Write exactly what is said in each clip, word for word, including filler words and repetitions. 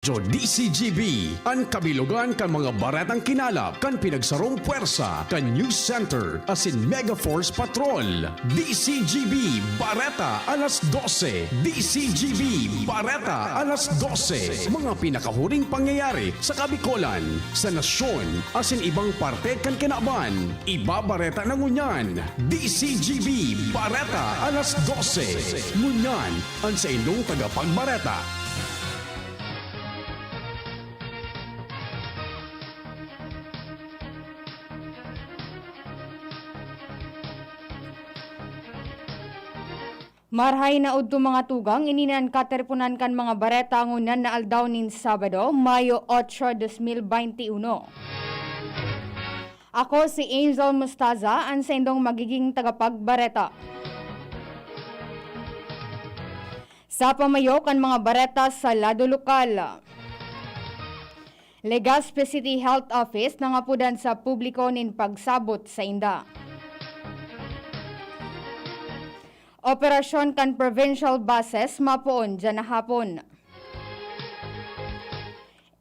Radyo D C G B, an kabilogan kan mga baretang kinalap kan pinagsarong pwersa kan News Center asin Mega Force Patrol. D C G B Bareta alas dose. D C G B Bareta alas dose. Mga pinakahuring pangyayari sa Kabikolan, sa nasyon, asin ibang parte kan kinaban. Ibabareta na ngunyan. D C G B Bareta alas dose. Ngunyan, an saindong tagapagbareta. Marhay na udto, mga tugang, ini na an katereponan kan mga bareta ngunyan na aldaw nin Sabado, Mayo otso, dos mil baynte uno. Ako si Angel Mostaza, an saindong magiging tagapagbareta. Sa pamayo kan mga bareta sa lado lokal, Legazpi City Health Office nangapodan sa publiko nin pagsabot sainda. Operasyon kan provincial buses mapoon diyan na hapon.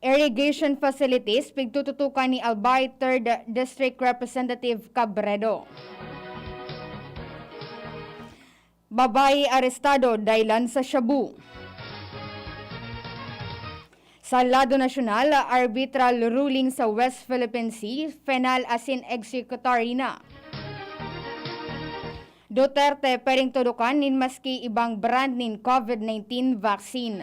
Irrigation facilities pigtututukan ni Albay Third District Representative Cabredo. Babayi arestado dailan sa shabu. Sa lado nasyonal, arbitral ruling sa West Philippine Sea, penal asin executory na. Duterte pwedeng tudokan nin maski ibang brand nin COVID nineteen vaccine.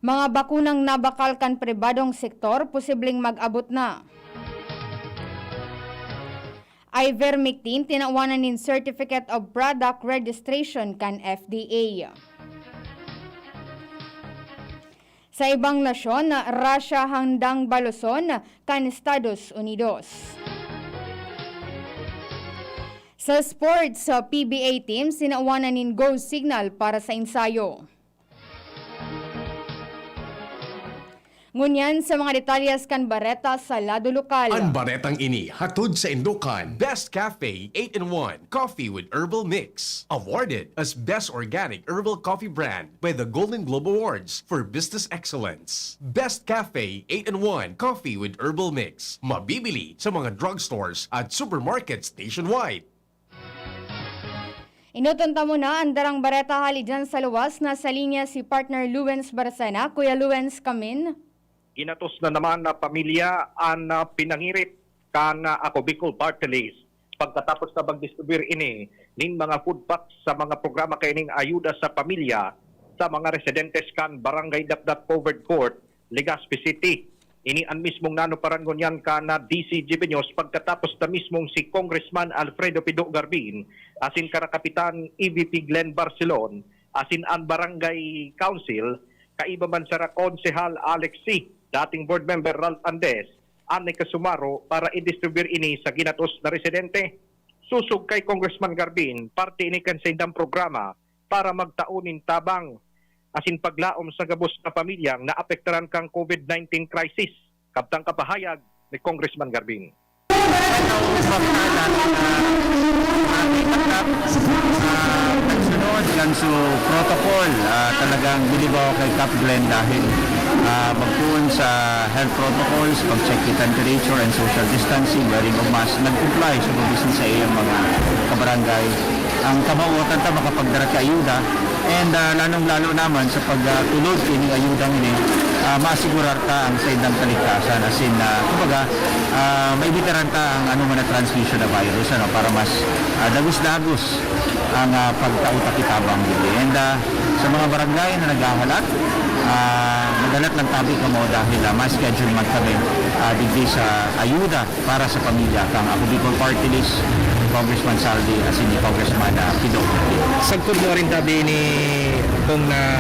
Mga bakunang nabakal kan pribadong sektor posibleng mag-abot na. Ivermectin tinawan na nin Certificate of Product Registration kan F D A. Sa ibang nasyon, Russia handang baloson kan Estados Unidos. Sa sports, sa P B A team, tinawan na nin go signal para sa ensayo. Ngunyan sa mga detalyes kan bareta sa lado lokal. An baretang ini hatod saindo kan Best Cafe eight-in-one Coffee with Herbal Mix, awarded as Best Organic Herbal Coffee Brand by the Golden Globe Awards for Business Excellence. Best Cafe eight-in-one Coffee with Herbal Mix, mabibili sa mga drugstores at supermarkets nationwide. Enoton ta muna an darang bareta hali diyan sa luwas. Nasa linya si partner Luwens Barcena. Kuya Luwens, kamin? Ginatos na naman na pamilya an, ah, pinangirit kan, ah, Ako Bicol Party List pagkatapos na mag-distribute ini nin mga food packs sa mga programa kaining ayuda sa pamilya sa mga residentes kan Barangay Dapdap Covered Court, Legazpi City. Ini an mismong nanuparan ngunyan kan D C G B News pagkatapos na mismong si Congressman Alfredo Pido Garbin asin kan Kapitan E V P Glenn Barcelon asin an Barangay Council, kaiba man sara Konsehal Alex C, dating Board Member Ralph Andes, an nakasumaro para i-distribute ini sa ginatos na residente. Sosog kay Congressman Garbin, parte ini kan saindang programa para magtao nin tabang asin paglaom sa gabos na pamilyang naapektaran kan COVID nineteen crisis, kabtang kan pahayag ni Congressman Garbin. Pagsunod kan su protocol, ah, talagang bilib ako kay Kap Glenn dahil, ah, magpoon sa health protocols, pag-check ki temperature and social distancing, wearing of mask, nag-comply sa gabos na saiyang mga kabarangay. Ang kamawotan ta makapagdara ki ayuda, and, ah, lalong-lalo naman sa pag, ah, tulod kining ayudang ini, ah, maasigurar ta ang saindang kaligtasan. As in, ah, kumbaga, ah, maibitaran ta ang anoman na transmission na virus, ano, para mas, ah, dagos-dagos ang, ah, pagtao ta ki tabang digdi. And, ah, sa mga barangay na naghahalat, ah, maghalat lang tabi kamo dahil, ah, ma-schedule man kami, ah, digdi sa ayuda para sa pamilya kan Ako Bicol Party List, ni Congressman Saldi asin ni Congressman, ah, Pido. Sagkod mo rin tabi ni kung na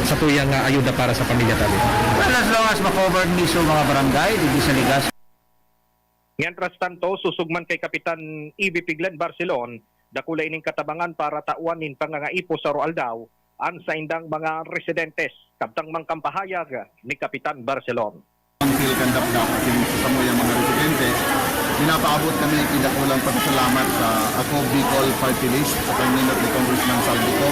sa tuyang, ah, ayuda para sa pamilya tabi? Well, as long as ma-cover mismo mga barangay, digdi sa Legazpi. Mientras tanto, sosog man kay Kapitan E V P Glenn Barcelon, dakula ining katabangan para tawan nin pangangaipo sa aroaldaw an saindang mga residentes. Kabtang man kan pahayag ni Kapitan Barcelon. Council kan Dapdap, asin sa samuyang mga residente, minapaabot kami ki dakulang pasasalamat sa Ako Bicol Party List sa paninindot ni Congressman Saldi Co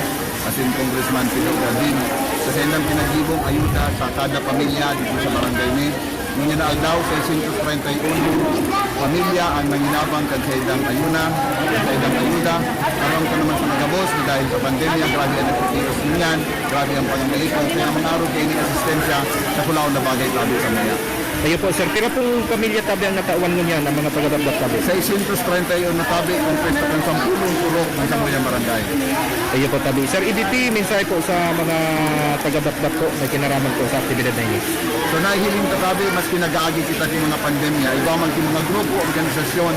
Sin Congressman Pino Gabin, sa saindang pinagibong ayuda sa kada pamilya dito sa barangay ni. Ngunyan na aldaw, seiscientos treinta y uno pamilya ang nanginabang kan saindang ayuna, kan saindang ayuda. Aram ko naman sa mga boss na dahil sa pandemya, grabe ang nagtitios ngunyan, grabe ang pangangaipo. Kaya mga araw kayo ni asistensya sa kulaon na bagay tabi sa mga. Iyo po, sir. Pira pong pamilya tabi ang natawan ngunyan ang mga taga-Dapdap tabi? Seiscientos treinta y uno tabi, kung pwesta kung sampulong purok ng Samuyang Barangay. Iyo po, tabi. Sir, E D P, mensahe po sa mga taga-Dapdap po na kinaraman po sa aktibidad na ini. So, nahihiling ta tabi, mas pinag-aagi kita sa mga pandemya. Iba man sa mga grupo, organisasyon,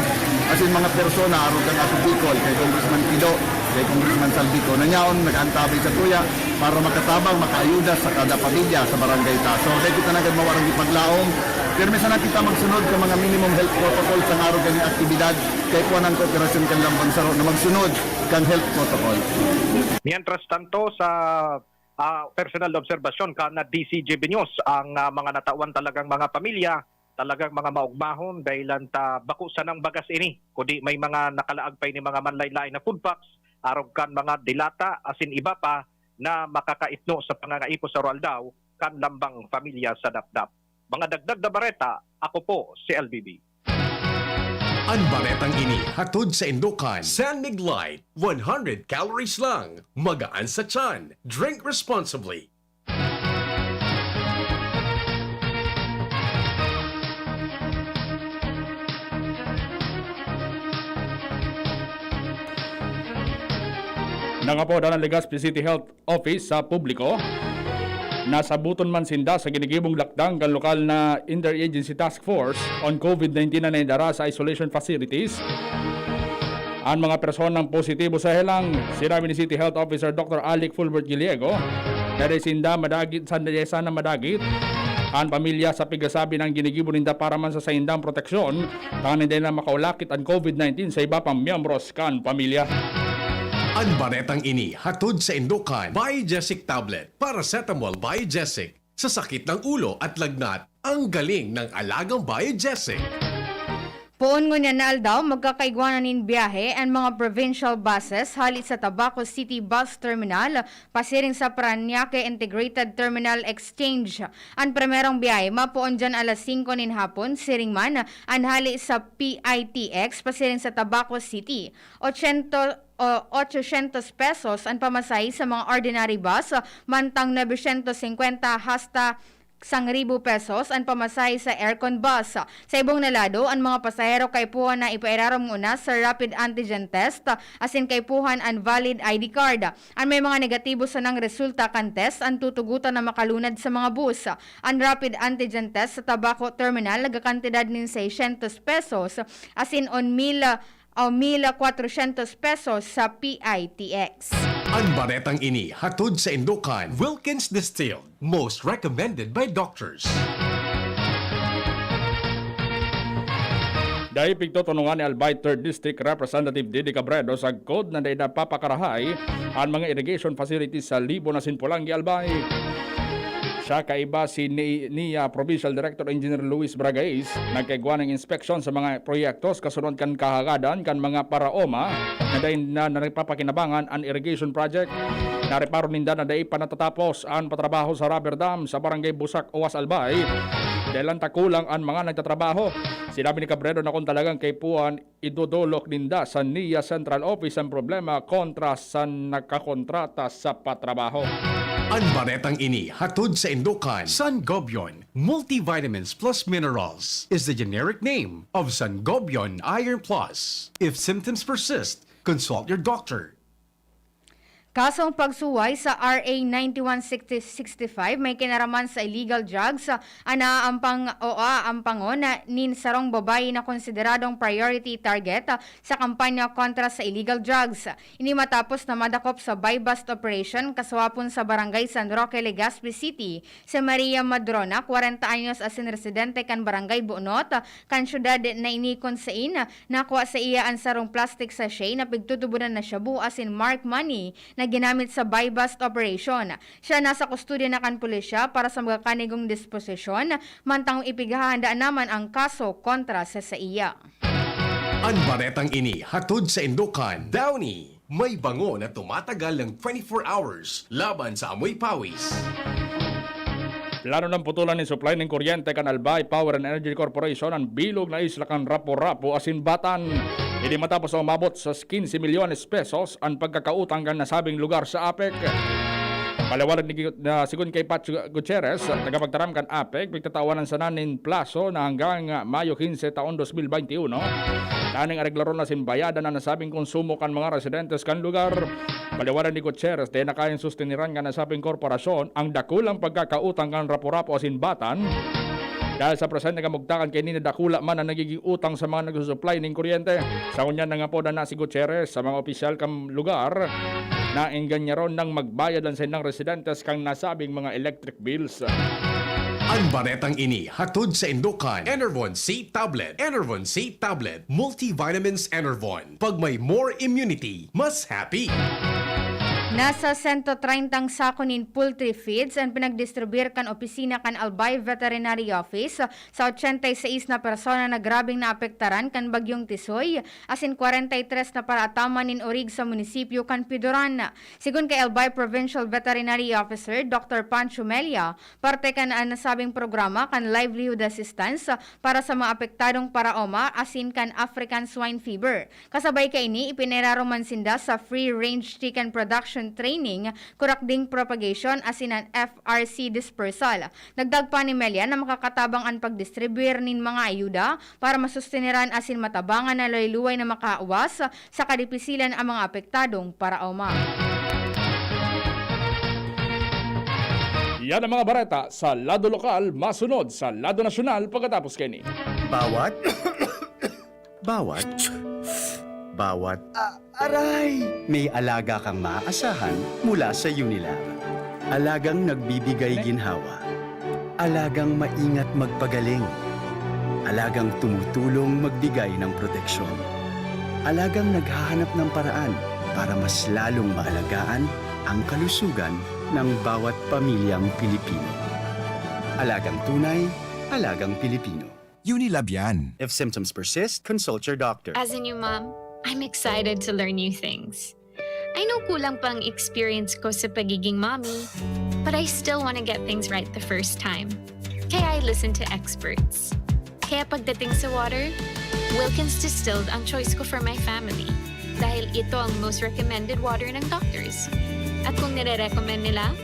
as in mga persona, arog kan Aso Bicol, kay Congressman Kido, kay Congressman Saldico, na nyaon, nag-antabay sa tuya, para makatabang, makaayuda sa kada pamilya sa barangay ta. So, dahil kita nagad mawarang ipaglaom, pirmi sana kita magsunod sa mga minimum health protocol sa arog kaning aktibidad, kay kuwan ang kooperasyon kan lambang saro na magsunod kan health protocol. Mientras tanto, sa, ah, personal na obserbasyon kan D C G B News, ang, ah, mga natawan talagang mga pamilya, talagang mga maugmahon, dahilan ta bako sanang bagas ini, kundi may mga nakalaag pa ini mga manlain-lain na food packs, arog kan mga dilata, asin iba pa na makakaitno sa pangangaipo sa Roaldao kan lambang pamilya sa Dapdap. Mga dagdag na bareta, ako po si L B B. An baretang ini hatod sa indokan. San Mig Light, one hundred calories lang. Magaan sa tiyan. Drink responsibly. Nangapodan ang Legazpi City Health Office sa publiko. Nasabuton man sinda sa ginigibong lakdang kan lokal na Interagency Task Force on COVID nineteen na naidara sa isolation facilities. An mga personang positibo sa helang, sinabi ni City Health Officer Doctor Alec Fulbert Giliego, na dai sinda madagit, sa dai sana madagit an pamilya sa pigasabi na ginigibo ninda para man sa saindang proteksyon, tanganing dai na makaulakit an COVID nineteen sa iba pang miyembros kan pamilya. An baretang ini hatod sa indokan, Biogesic Tablet, Paracetamol Biogesic, sa sakit ng ulo at lagnat, ang galing ng alagang Biogesic. Poon ngunyan na aldaw, magkakaigwa na nin biyahe an mga provincial buses hali sa Tabaco City Bus Terminal pasiring sa Parañaque Integrated Terminal Exchange. An primerong biyahe mapoon diyan alas singko nin hapon, siring man an hali sa P I T X pasiring sa Tabaco City. Ochento, o, ochocientos pesos an pamasahe sa mga ordinary bus, mantang novecientos cincuenta hasta sangribo pesos an pamasahe sa aircon bus. Sa ibong na lado, an mga pasahero kaipuhan na ipairarom nguna sa rapid antigen test, asin kaipuhan an valid I D card. An may mga negatibo sanang resulta kan test an tutugotan na makalunad sa mga bus. An rapid antigen test sa Tabaco Terminal nagkakantidad nin seiscientos pesos, asin on mil o mil kwatrocientos pesos sa P I T X. An baretang ini hatod sa indokan, Wilkins Distilled, most recommended by doctors. Dai pigtutunongan ni Albay Third District Representative Didi Cabredo sagkod na dai napapakarahay an mga irrigation facilities sa Libon asin Polangui, Albay. Siya kaiba si ni-, niya Provincial Director Engineer Luis Bragais nagkaigwa nin inspeksyon sa mga proyektos kasunod kan kahagadan kan mga paraoma na dai na nagpapakinabangan an irrigation project. Nareparo ninda na dai pa natatapos an patrabaho sa rubber dam sa Barangay Busak, Oas, Albay, dahil lang ta kulang an mga nagtatrabaho. Sinabi ni Cabredo na kung talagang kaipuhan, idodolok ninda sa niya Central Office ang problema kontra sa nagkakontrata sa patrabaho. An baretang ini hatod sa indokan, Sangobion Multivitamins Plus Minerals is the generic name of Sangobion Iron Plus. If symptoms persist, consult your doctor. Kasong pagsuway sa R A ninety-one sixty-five may kinaraman sa illegal drugs, an aaampang o aampangon nin sarong babayi na konsideradong priority target sa kampanya kontra sa illegal drugs. Ini matapos na madakop sa buy-bust operation kaswapon sa Barangay San Roque, Legazpi City, si Maria Madrona, kwarenta anyos, asin residente kan Barangay Bunot, kan syudad na ini, kun sain nakua saiya an sarong plastic sachet na pigtutubodan na shabu asin marked money na ginamit sa buy-bust operation. Siya nasa kustodiya na kan pulisya para sa magkakanigong disposisyon, mantang ipighahanda naman ang kaso kontra sa saiya. An baretang ini hatod sa indokan, Downy. May bango na tumatagal ng twenty-four hours laban sa amoy pawis. Plano nang putulan nin supply nin kuryente kan Albay Power and Energy Corporation an bilog na isla kan Rapu-Rapu asin Batan. Ini matapos na umabot sa quince milyones pesos an pagkakautang kan nasabing lugar sa APEC. Paliwanag ni, na sigon kay Pat Gutierrez, tagapagtaram kan APEC, pigtatawanan sana nin plaso na hanggang Mayo quince taon dos mil baynte uno. Tanganing areglaron asin bayadan an nasabing konsumo kan mga residentes kan lugar. Paliwanag ni Gutierrez, dai na kayang sustiniran kan nasabing korporasyon ang dakulang pagkakautang kan Rapu-Rapu asin Batan. Dahil sa presente kamugtakan kaini na dakula man ang nagiging utang sa mga nagsusuplay nin kuryente. Sa ngunyan nangapodan na si Gutierrez sa mga opisyal kan lugar na engganyaron nang magbayad an saindang residentes kan nasabing mga electric bills. Ang baretang ini hatod saindo kan Enervon C Tablet. Enervon C Tablet, Multivitamins Enervon. Pag may more immunity, mas happy. Nasa sento treinta sako nin poultry feeds an pinagdistribuyar kan opisina kan Albay Veterinary Office sa ochenta y seis na persona na grabeng naapektaran kan Bagyong Tisoy, asin kwarenta y tres na paraataman nin orig sa munisipyo kan Pidoran. Sigon kay Albay Provincial Veterinary Officer Doctor Pancho Melia, parte kan, ah, nasabing programa kan Livelihood Assistance para sa mga apektadong paraoma asin kan African Swine Fever. Kasabay kaini, ipinararaman sinda sa free-range chicken production training, kurakding propagation asin an F R C dispersal. Dagdag pa ni Melia na makakatabang an pagdistribuir nin mga ayuda para masustiniran asin matabangan na luway-luway na makaawas sa kadipisilan ang mga apektadong paraoma. Yan ang mga bareta sa lado lokal, masunod sa lado nasyonal pagkatapos kaini. Bawat, bawat, bawat, ah, aray! May alaga kang maaasahan mula sa Unilab. Alagang nagbibigay ginhawa. Alagang maingat magpagaling. Alagang tumutulong magbigay ng proteksyon. Alagang naghahanap ng paraan para mas lalong maalagaan ang kalusugan ng bawat pamilyang Pilipino. Alagang tunay, alagang Pilipino. Unilab yan. If symptoms persist, consult your doctor. As a new mom, I'm excited to learn new things. I know kulang pa ang experience ko sa pagiging mommy, but I still want to get things right the first time. Kaya I listen to experts. Kaya pagdating sa water, Wilkins Distilled ang choice ko for my family. Dahil ito ang most recommended water ng doctors. At kung nire-recommend nila,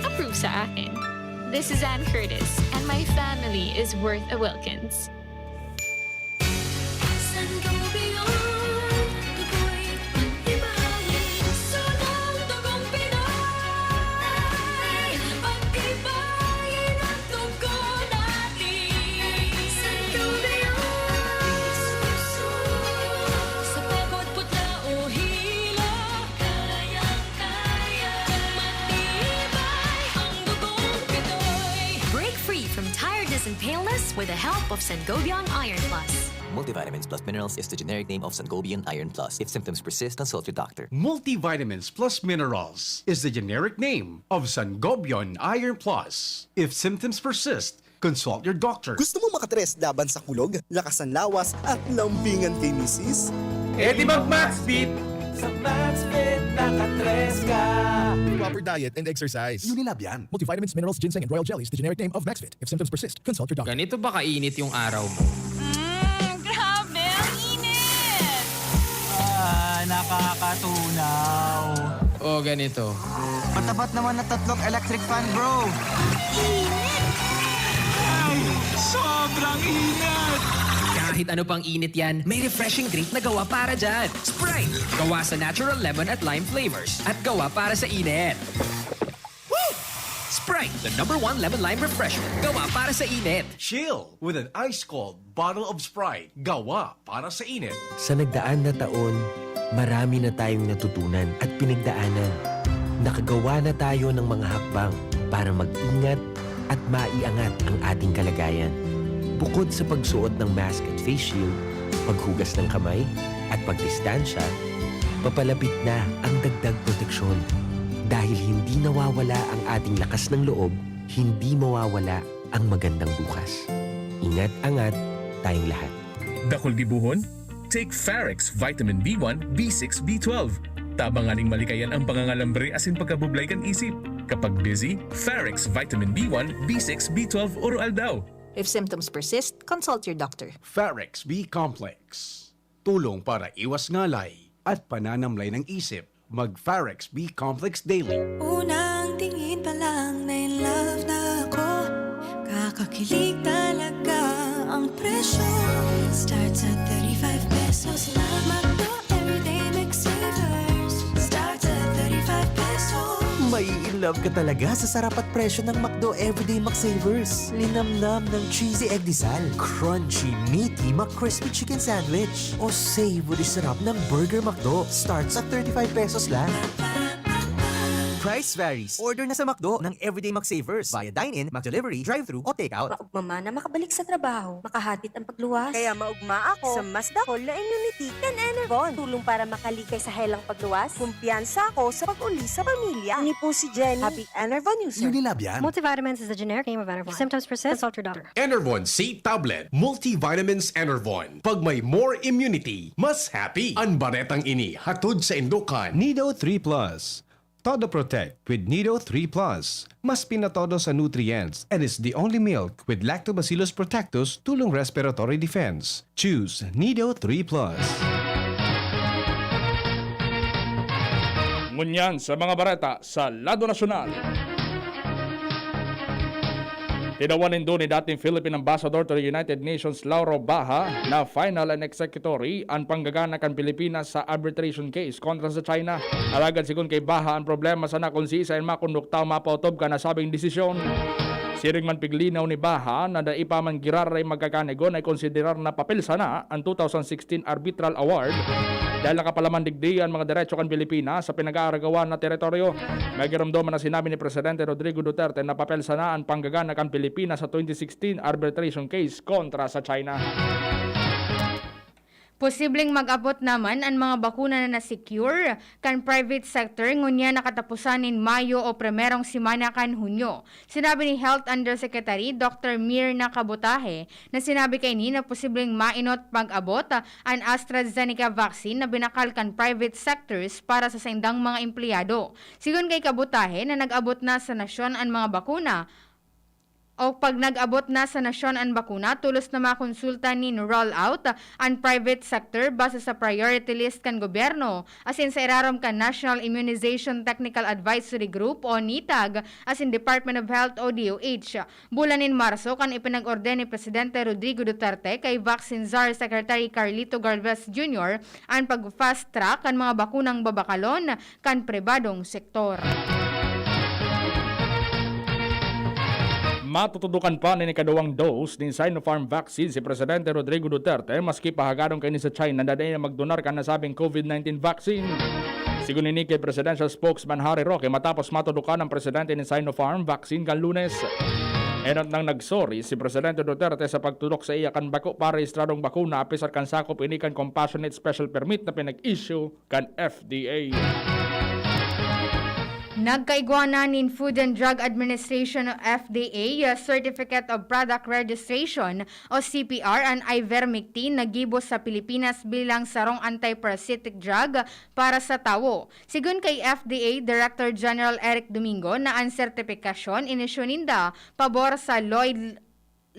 approve sa akin. This is Ann Curtis, and my family is worth a Wilkins. Break free from tiredness and paleness with the help of Sangobion Iron Plus. Multivitamins plus minerals is the generic name of Sangobion Iron Plus. If symptoms persist, consult your doctor. Multivitamins plus minerals is the generic name of Sangobion Iron Plus. If symptoms persist, consult your doctor. Gusto mo makatres laban sa kulog, lakas ng lawas, at lambingan kay misis? Eh di mag Maxfit! Sa Maxfit, nakatres ka! Proper diet and exercise. Unilab yan. Multivitamins, minerals, ginseng, and royal jelly is the generic name of Maxfit. If symptoms persist, consult your doctor. Ganito ba kainit yung araw mo? Mm, grabe! Ang init! Ah, nakakatunaw. O ganito. Patapat naman na tatlong electric fan, bro! Ay, sobrang init! Kahit ano pang init yan, may refreshing drink na gawa para dyan. Sprite! Gawa sa natural lemon at lime flavors. At gawa para sa init. Woo! Sprite, the number one lemon lime refreshment. Gawa para sa init. Chill with an ice cold bottle of Sprite. Gawa para sa init. Sa nagdaan na taon, marami na tayong natutunan at pinagdaanan. Nakagawa na tayo ng mga hakbang para mag-ingat at maiangat ang ating kalagayan. Bukod sa pagsuot ng mask at face shield, paghugas ng kamay, at pagdistansya, papalapit na ang dagdag proteksyon. Dahil hindi nawawala ang ating lakas ng loob, hindi mawawala ang magandang bukas. Ingat-angat tayong lahat. Dakul gibohon? Take Farex Vitamin B one, B six, B twelve. Tabang nganing malikayan ang pangangalambre asin pagkabublay kan isip. Kapag busy, Pharex Vitamin B one, B six, B twelve, Oro Aldaw. If symptoms persist, consult your doctor. Pharex B Complex. Tulong para iwas ngalay at pananamlay ng isip. Mag Pharex B Complex Daily. Unang tingin pa lang na in love na ako. Kakakilig talaga ang presyo. Starts at thirty-five pesos lang. McDo Everyday Mix Savers. Starts at thirty-five pesos. Mai-in love ka talaga sa sarap at presyo ng McDo Everyday McSavers. Linamnam ng cheesy egg disal, crunchy, meaty McCrispy Chicken Sandwich, o savory sarap ng Burger McDo. Starts at thirty-five pesos lang. Price varies. Order na sa McDo ng Everyday McSavers via dine-in, McDelivery, drive-thru, o takeout. Maugma man na makabalik sa trabaho, makahatid ang pagluwas. Kaya maugma ako sa mas dakul na immunity kan Enervon. Tulong para makalikay sa helang pagluwas. Kumpiyansa ako sa pag-uli sa pamilya. Ini po si Jenny. Happy Enervon user. Unilab yan. Multivitamins is a generic name of Enervon. If symptoms persist, consult your doctor. Enervon C Tablet, Multivitamins Enervon. Pag may more immunity, mas happy. An baretang ini hatod saindo kan Nido three Plus. Todo Protect with Nido three Plus. Mas pinatodo sa nutrients and is the only milk with Lactobacillus protectus tulong respiratory defense. Choose Nido three Plus. Ngunyan sa mga bareta sa lado nasyonal. Tinawan nindo ni dating Philippine Ambassador to the United Nations, Lauro Baha, na final and executory an panggagana kan Pilipinas sa arbitration case kontra sa China. Alagad sigon kay Baha, an problema sana kun siisay an makondukta o mapaotob kan nasabing desisyon. Siring man piglinaw ni Baha na dai pa man giraray magkakanigon ay konsiderar na papel sana an two thousand sixteen arbitral award dahil nakapalaman digdi an mga derecho kan Pilipinas sa pinag-aaragawan na teritoryo. Magiromdom na sinabi ni Presidente Rodrigo Duterte na papel sana an panggagana kan Pilipinas sa twenty sixteen arbitration case kontra sa China. Posibleng mag-abot naman an mga bakuna na na-secure kan private sector ngunyan na kataposan nin Mayo o primerong semana kan Hunyo. Sinabi ni Health Undersecretary Doctor Mirna Kabutahe na sinabi kaini na posibleng mainot mag-abot an AstraZeneca vaccine na binakal kan private sectors para sa saindang mga empleyado. Sigon kay Kabutahe na nag-abot na sa nasyon an mga bakuna, o pag nag-abot na sa nasyon an bakuna, tolos na makonsulta nin roll-out an private sector base sa priority list kan gobyerno, asin sa irarom kan National Immunization Technical Advisory Group o nitag, asin Department of Health o D O H. Bulan nin Marso, kan ipinag-orden ni Presidente Rodrigo Duterte kay Vaccine Czar Secretary Carlito Galvez Junior an pag-fast track kan mga bakunang babakalon kan pribadong sektor. Matutudokan pa nin ikaduwang dose nin Sinopharm vaccine si Presidente Rodrigo Duterte, maski pa hagadon kaini sa China na dai na magdunar kan nasabing COVID nineteen vaccine. Sigon ini kay Presidential Spokesman Harry Roque, matapos matudokan ang presidente nin Sinopharm vaccine kan Lunes. Enot nang nag-sorry si Presidente Duterte sa pagtudok saiya kan bako pa rehistradong bakuna, apisar kan sakop ini kan Compassionate Special Permit na pinag-issue kan F D A. Nagkaigwa na nin Food and Drug Administration o F D A Certificate of Product Registration o C P R an ivermectin na gibo sa Pilipinas bilang sarong antiparasitic drug para sa tawo. Sigon kay F D A Director General Eric Domingo na an sertipikasyon inisyu ninda pabor sa Lloyd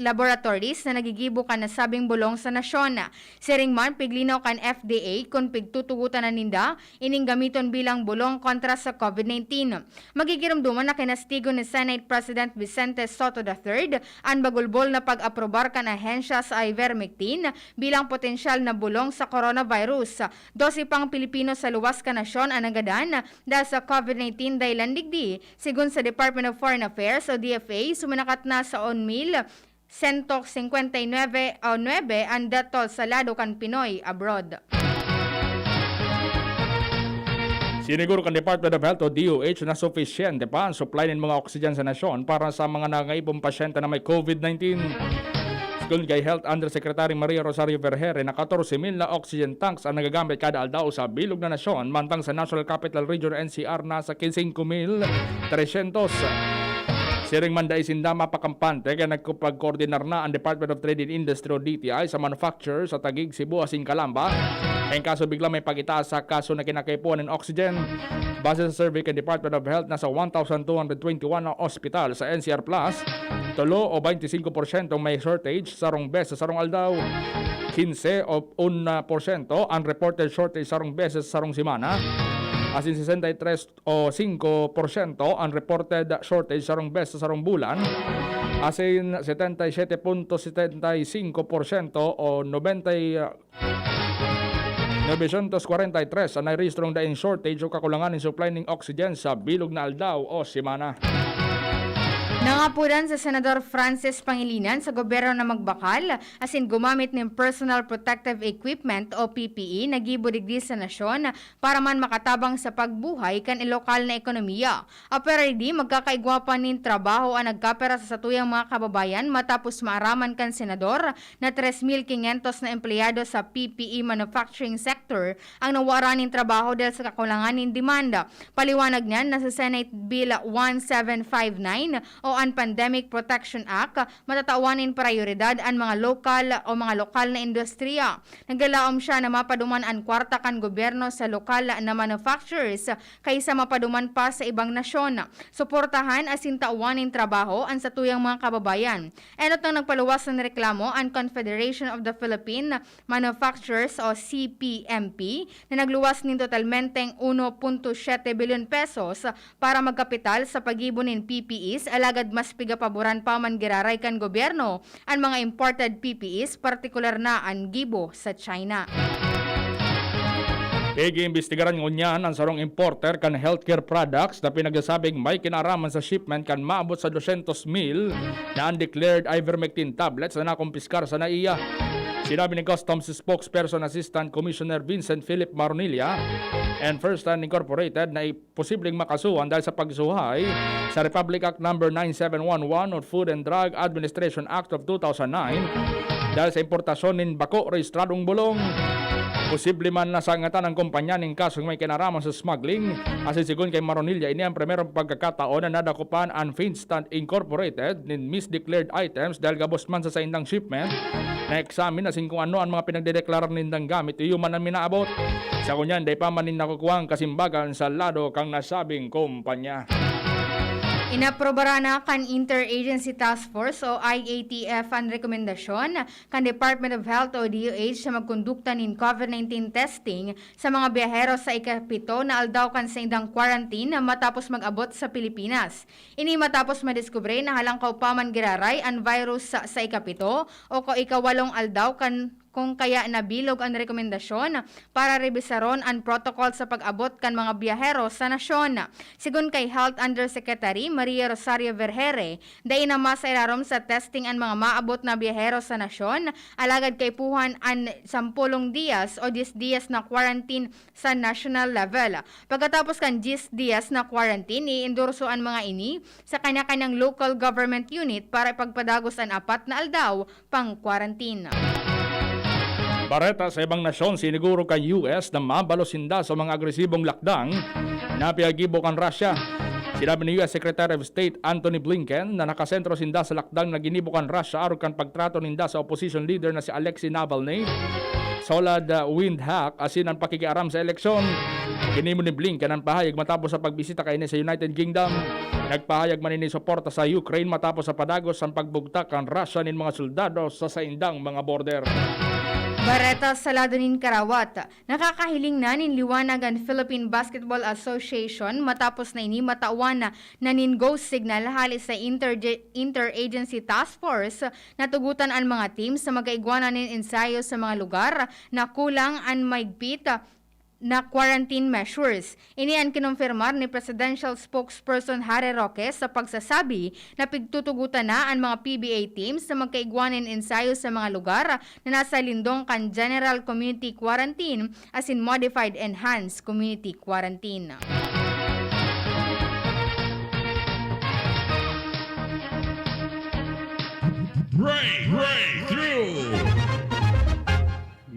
Laboratories na naggigibo kan nasabing bolong sa nasyon. Siring man, piglinaw kan F D A kun pigtutugotan na ninda ining gamiton bilang bolong kontra sa COVID nineteen. Magigiromdoman na kinastigo ni Senate President Vicente Sotto the third an bagulbol na pag-aprobar kan ahensya sa ivermectin bilang potensyal na bolong sa coronavirus. Dose pang Pilipino sa luwas kan nasyon an nagadan dahil sa COVID nineteen dahilan digdi, sigon sa Department of Foreign Affairs o D F A, suminakat na sa one mil sento singkwenta y nuebe o nuebe an death toll sa lado kan Pinoy abroad. Siniguro kan Department of Health o D O H na sufisyente pa ang supply nin mga oxygen sa nasyon para sa mga nangaibong pasyente na may COVID nineteen. Sigon kay Health Undersecretary Maria Rosario Vergeire na katorse mil na oxygen tanks ang nagagamit kada aldaw sa bilog na nasyon, mantang sa National Capital Region, N C R, nasa kinse mil tresyentos. Siring man dai sinda mapakampante kaya nagkupagkoordinar na ang Department of Trade and Industry o D T I sa manufacturer sa Taguig, Cebu asin Calamba. Kaya kaso bigla may pag-itaas sa kaso na kinakaipuhan ng oxygen. Base sa survey kan Department of Health, nasa one thousand two hundred twenty-one na ospital sa N C R Plus. Tulo o twenty-five porsyento may shortage sarong beses sa sarong aldaw. Quince o un porsyento ang reported shortage sarong beses sa sarong semana. Asin sesenta y tres o singko porsyento ang reported shortage sarong beses sa sarong bulan. Asin setenta y siete punto setenta y cinco porsyento o nobenta y, novecientos kwarenta y tres ang nairehistrong daing shortage o kakulangan nin supply nin oxygen sa bilog na aldaw o semana. Nangapudan si Senador Francis Pangilinan sa gobyerno na magbakal asin gumamit nin personal protective equipment o P P E na gibo digdi sa nasyon para man makatabang sa pagbuhay kan lokal na ekonomiya. Apwera digdi, magkakaigwa pa nin trabaho an nagkapira sa satuyang mga kababayan matapos maaraman kan senador na tres mil quinientos na empleyado sa P P E manufacturing sector ang nawara nin trabaho dahil sa kakulangan nin demanda. Paliwanag niyan na sa Senate Bill one seven five nine o an Pandemic Protection Act, matatawan nin prayoridad an mga lokal o mga lokal na industriya. Naglalaom siya na mapaduman an kwarta kan gobyerno sa lokal na manufacturers kaysa mapaduman pa sa ibang nasyon. Suportahan asin tawan nin trabaho an satuyang mga kababayan. Enot nang nagpaluwas nin reklamo an Confederation of the Philippine Manufacturers o C P M P na nagluwas nin totalmenteng uno punto siyete bilyon pesos para magkapital sa paggibo nin P P Es, alagad mas pigapaboran pa man giraray kan gobyerno an mga imported P P Es, partikular na an gibo sa China. Pig-iimbestigaran ngunyan an sarong importer kan healthcare products na pinagsasabing may kinaaraman sa shipment kan maabot sa dosyentos mil na undeclared ivermectin tablets na nakumpiskar sa NAIA. Sinabi ni Customs Spokesperson Assistant Commissioner Vincent Philip Maronilla and First Hand Incorporated na posibleng makasuhan dahil sa pagsuhay sa Republic Act Number nine seven one one o Food and Drug Administration Act of two thousand nine dahil sa importasyon nin bako rehistradong bulong. Posible man na sangatan ang kumpanya nin kasong may kinaraman sa smuggling. Asin sigon kay Maronilla, ini ang primerong pagkakataon na nadakupan an Finstant Incorporated nin misdeclared items dahil gabos man sa saindang shipment na examine asin kung ano ang mga pinagdedeklarar nindang gamit iyo man ang minaabot. Sa ngunyan, dai pa man nin nakukuha ang kasimbagan sa lado kan nasabing kumpanya. Inaprobaran na kan Interagency Task Force o I A T F an rekomendasyon kan Department of Health o D O H sa magkondukta nin COVID nineteen testing sa mga biyahero sa ikapito na aldaw kan saindang quarantine matapos mag-abot sa Pilipinas. Ini matapos madiskubre na halangkaw pa man giraray an virus sa, sa ikapito o ko ikawalong aldaw kan kung kaya nabilog an rekomendasyon para rebisaron an protocol sa pag-abot kan mga biyahero sa nasyon. Sigon kay Health Undersecretary Maria Rosario Vergeire, dai na masailarom sa testing an mga maabot na biyahero sa nasyon, alagad kaipuhan an sampolong diyas o diyes diyas na quarantine sa national level. Pagkatapos kan diyes diyas na quarantine, iendorso an mga ini sa kanya-kanyang local government unit para ipagpadagos an apat na aldaw pang-quarantine. Bareta sa ibang nasyon, siniguro kan U S na mabalos sinda sa mga agresibong lakdang na pinagibo kan Russia. Sinabi ni U S Secretary of State Antony Blinken na nakasentro sinda sa lakdang na ginibo kan Russia arog kan pagtrato ninda sa opposition leader na si Alexei Navalny, solad, ah, windhack asin ang pakikiaram sa eleksyon. Ginimo ni Blinken ang pahayag matapos sa pagbisita kaini sa United Kingdom. Nagpahayag man ini suporta sa Ukraine matapos sa padagos ang pagbugtak kan Russia nin mga soldado sa saindang mga border. Bareta sa lado nin karawat. Nakakahiling na nin liwanag an Philippine Basketball Association matapos na ini matawan na, na nin go signal hali sa Interge-, Interagency Task Force na tugutan an mga team sa magkaigwanan nin ensayo sa mga lugar na kulang an maigpit na quarantine measures. Ini an kinumpirmar ni Presidential Spokesperson Harry Roque sa pagsasabi na pigtutugutan na an mga P B A teams sa magkaigwa nin ensayo sa mga lugar na nasa lindong kan General Community Quarantine asin Modified Enhanced Community Quarantine. Break, breakthrough.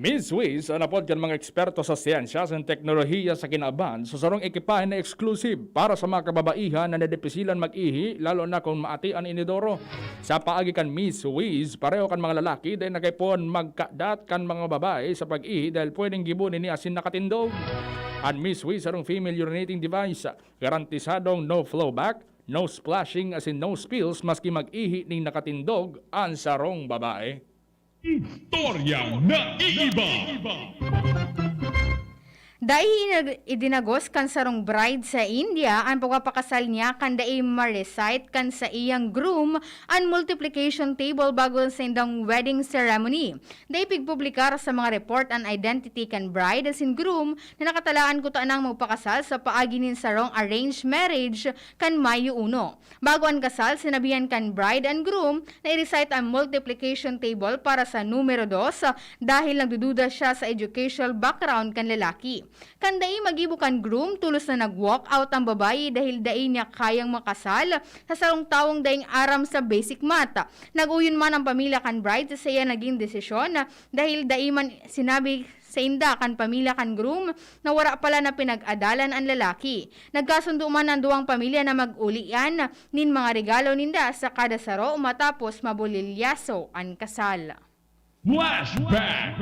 Miss Wiz an apod kan mga eksperto sa siyensya asin teknolohiya sa kinaban sa sarong ekipahe na exclusive para sa mga kababaihan na nadipisilan mag-ihi, lalo na kun maati an inidoro. Sa paagi kan Miss Wiz, pareho kan mga lalaki, dai na kaipuhan magkadat kan mga babae sa pag-ihi dahil pwedeng gibo niya asin nakatindog. An Miss Wiz sarong female urinating device, garantisadong no flowback, no splashing asin no spills maski mag-ihi nin nakatindog an sarong babae. Istoryang naiiba. Dai inag-, idinagos kan sarong bride sa India an pagpapakasal niya kan dai ma-recite kan saiyang groom an multiplication table bago sa indang wedding ceremony. Dai pigpublikar sa mga report an identity kan bride asin groom na nakatalaan kutanang magpakasal sa paagi nin sarong arranged marriage kan Mayo uno. Bago an kasal, sinabihan kan bride an groom na i-recite an multiplication table para sa numero dos, dahil nagdududa siya sa educational background kan lalaki. Kan dai magibo kan groom, tolos na nag-walk out an babayi dahil dai niya kayang makasal sa sarong tawong daing aram sa basic math. Nag-uyon man an pamilya kan bride sa saiya nagin desisyon, dahil dai man sinabi sainda kan pamilya kan groom na wara pala na pinag-adalan an lalaki. Nagkasundo man an duwang pamilya na mag-ulian nin mga regalo ninda sa kada saro matapos mabulilyaso an kasal. Flashback!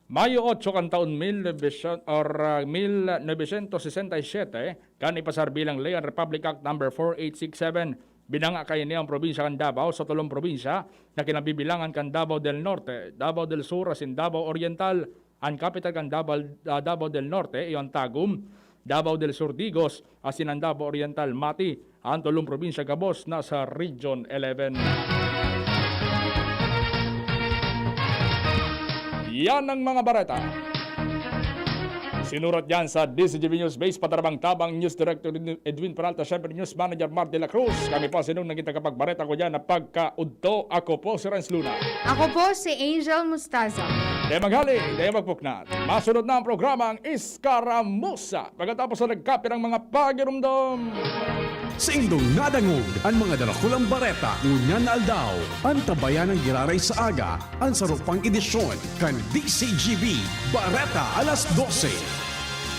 Mayo otso kan taon mil novecientos or, ah, mil novecientos sesenta y siete, kan ipasar bilang ley an Republic Act Number four eight six seven, binanga kaini an probinsya kan Davao sa tolong probinsya na kinabibilangan kan Davao del Norte, Davao del Sur asin Davao Oriental. An kapital kan Davao, ah, Davao del Norte iyo an Tagum, Davao del Sur Digos, asin an Davao Oriental Mati. An tolong probinsya gabos nasa Region eleven. Yan ang mga bareta. Sinurat yan sa D Z G B News Base, patarabang-tabang, News Director Edwin Peralta, syempre News Manager Mar de la Cruz. Kami po sinong naging tagapagbareta ko dyan na pagkaudto. Ako po si Renz Luna. Ako po si Angel Mustaza. Dai maghali, dai magpuknat. Masunod na ang programang Iskaramusa. Pagkatapos na nagkapirang mga pagirumdom. Saindong nadangog an mga darakulang bareta ngunyan na aldaw. Antabayan an giraray sa aga, an saro pang edisyon kan D Z G B Bareta alas dose.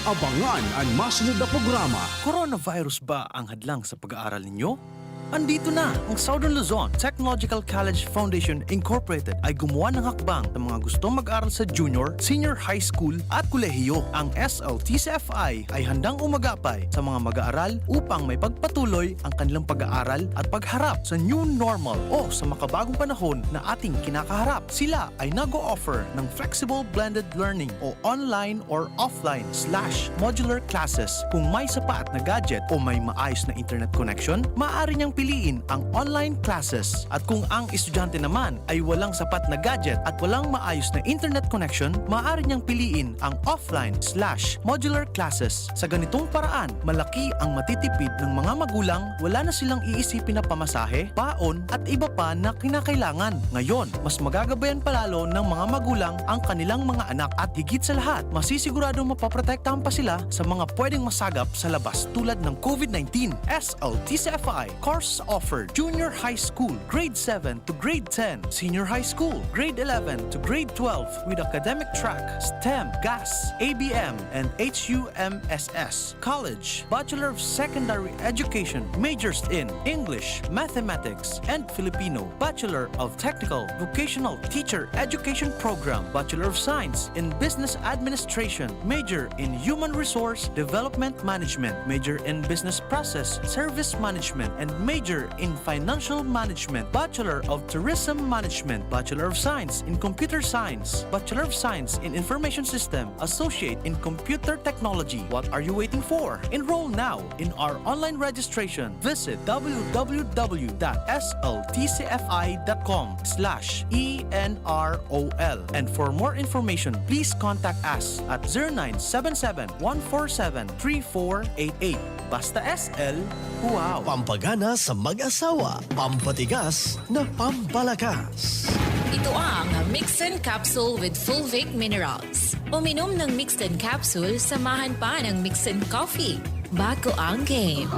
Abangan an masunod na programa. Coronavirus ba ang hadlang sa pag-aaral ninyo? Andito na ang Southern Luzon Technological College Foundation Incorporated ay gumawa ng hakbang sa mga gustong mag-aral sa junior, senior high school at kolehiyo. Ang S L T C F I ay handang umagapay sa mga mag-aaral upang may pagpatuloy ang kanilang pag-aaral at pagharap sa new normal o sa makabagong panahon na ating kinakaharap. Sila ay nag-o-offer ng flexible blended learning o online or offline slash modular classes. Kung may sapat na gadget o may maayos na internet connection, maaari niyang piliin ang online classes. At kung ang estudyante naman ay walang sapat na gadget at walang maayos na internet connection, maaari niyang piliin ang offline slash modular classes. Sa ganitong paraan, malaki ang matitipid ng mga magulang, wala na silang iisipin na pamasahe, baon, at iba pa na kinakailangan. Ngayon, mas magagabayan palalo ng mga magulang ang kanilang mga anak at higit sa lahat, masisiguradong mapoprotektahan pa sila sa mga pwedeng masagap sa labas tulad ng COVID nineteen. S L T C F I course offered: Junior High School, Grade seven to Grade ten, Senior High School, Grade eleven to Grade twelve with academic track, STEM, GAS, A B M, and H U M S S. College, Bachelor of Secondary Education, majors in English, Mathematics, and Filipino, Bachelor of Technical Vocational Teacher Education Program, Bachelor of Science in Business Administration, major in Human Resource Development Management, major in Business Process Service Management, and major in Financial Management, Bachelor of Tourism Management, Bachelor of Science in Computer Science, Bachelor of Science in Information System, Associate in Computer Technology. What are you waiting for? Enroll now in our online registration. Visit w w w dot s l t c f i dot com slash e n r o l. And for more information, please contact us at zero nine seven seven, one four seven, three four eight eight. Basta S L, wow! Pampagana sa mag-asawa, pampatigas na pampalakas. Ito ang Mixin Capsule with Fulvic Minerals. Uminom ng Mixin Capsule, samahan pa ng Mixin Coffee. Bago ang game.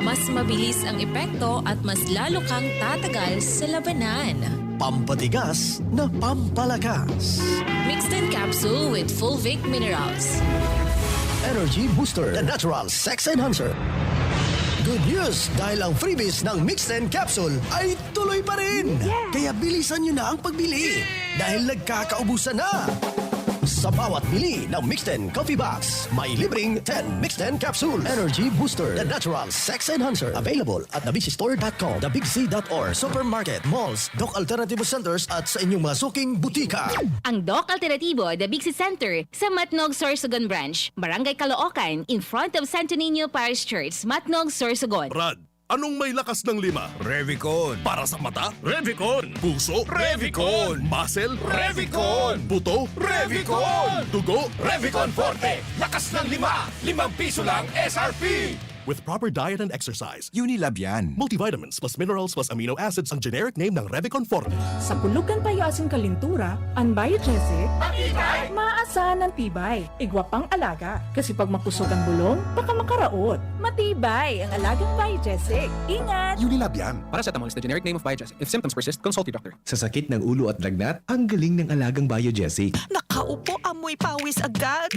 Mas mabilis ang epekto at mas lalo kang tatagal sa labanan. Pampatigas na pampalakas. Mixed in capsule with fulvic minerals. Energy booster, the natural sex enhancer. Good news! Dahil ang freebies ng Mixed in Capsule ay tuloy pa rin! Kaya bilisan nyo na ang pagbili! Dahil nagkakaubusan na! Sa bawat bili ng Mixed in Coffee Box, may libreng ten Mixed in Capsules. Energy Booster, the natural sex enhancer. Available at the big c store dot com, the big c dot org, supermarket, malls, Doc Alternativo Centers at sa inyong mga suking butika. Ang Doc Alternativo, the Big C Center, sa Matnog, Sorsogon Branch, Barangay Caloocan, in front of Santo Niño Parish Church, Matnog, Sorsogon. Brad, anong may lakas ng lima? Revicon. Para sa mata? Revicon. Puso? Revicon. Muscle? Revicon. Buto? Revicon. Dugo? Revicon Forte. Lakas ng lima. Limang piso lang S R P. With proper diet and exercise. Unilab yan. Multivitamins plus minerals plus amino acids ang generic name ng Revicon Forte. Sa pulugan payo asin kalintura, an Biogesic, matibay, maaasahan an tibay, igwa pang alaga. Kasi pag makusog an bulong, baka makaraot. Matibay ang alagang Biogesic. Ingat! Unilab yan. Paracetamol is the generic name of Biogesic. If symptoms persist, consult your doctor. Sa sakit ng ulo at lagnat, ang galing ng alagang Biogesic. Nakaupo, amoy pawis agad.